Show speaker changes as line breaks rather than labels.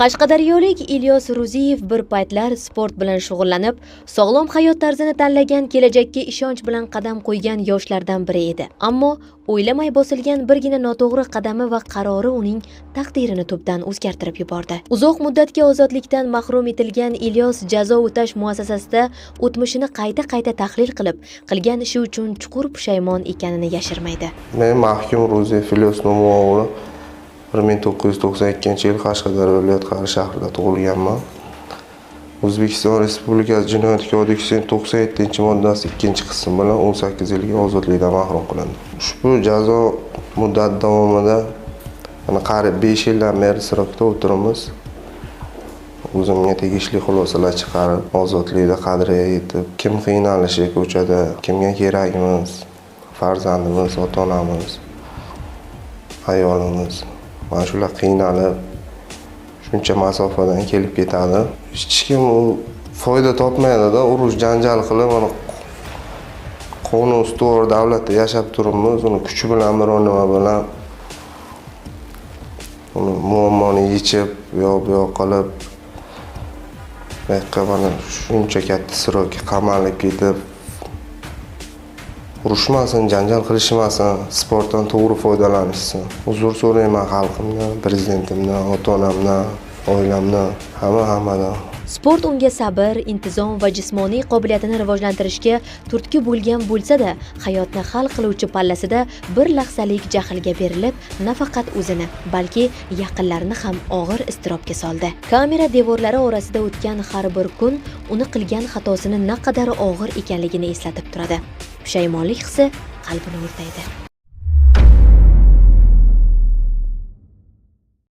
Qashqadaryolik Ilyos Ruziyev bir paytlar sport bilan shug'ullanib, sog'lom hayot tarzini tanlagan, kelajakka ishonch bilan qadam qo'ygan yoshlardan biri edi. Ammo o'ylamay bosilgan birgina noto'g'ri qadami va qarori uning taqdirini tubdan o'zgartirib yubordi. Uzoq muddatga ozodlikdan mahrum etilgan Ilyos jazo o'tash muassasasida o'tmishini qayta-qayta tahlil qilib, qilgan ishi uchun chuqur pushaymon ekanini yashirmaydi.
Men mahkum Ruziyev Ilyos No'monov, 1992 yil Qashqadaryo viloyati Qari shahrida tug'ilganman. O'zbekiston Respublikasi Jinoyat kodeksining 97-moddasi 2-qismi bilan 18 yilga ozodlikdan mahrum qilindi. Ushbu jazo muddati davomida mana qariyb 5 yildan beri срок da o'tiribmiz. O'zimga tegishli xulosalar chiqarib, ozodlikda qadriga yetib, kim qiynalishi ko'chada, kimga kerakmiz, farzandimiz, ota-onamiz, ayolimiz. Mana shular qiynalib, shuncha masofadan kelib ketadi. Hech kim u foyda topmaydida, urush janjal qilib, mana qonun ustuvor davlatda yashab turibmiz, uni kuchi bilan biror nima bilan uni muammoni yechib, u yoq bu yoq qilib, bu yoqqa mana shuncha katta срок ka qamalib ketib, urushmasin, janjal qilishmasin, sportdan to'g'ri foydalanishsin. Uzr so'rayman xalqimdan, prezidentimdan, ota-onamdan, oilamdan, hamma hammadan.
Sport unga sabr, intizom va jismoniy qobiliyatini rivojlantirishga turtki bo'lgan bo'lsa-da, hayotni hal qiluvchi pallasida bir lahzalik jahlga berilib, nafaqat o'zini, balki yaqinlarini ham og'ir iztirobga soldi. Kamera devorlari orasida o'tgan har bir kun uni qilgan xatosini naqadar og'ir ekanligini eslatib turadi. Pushaymonlik hissi qalbini o'rtaydi.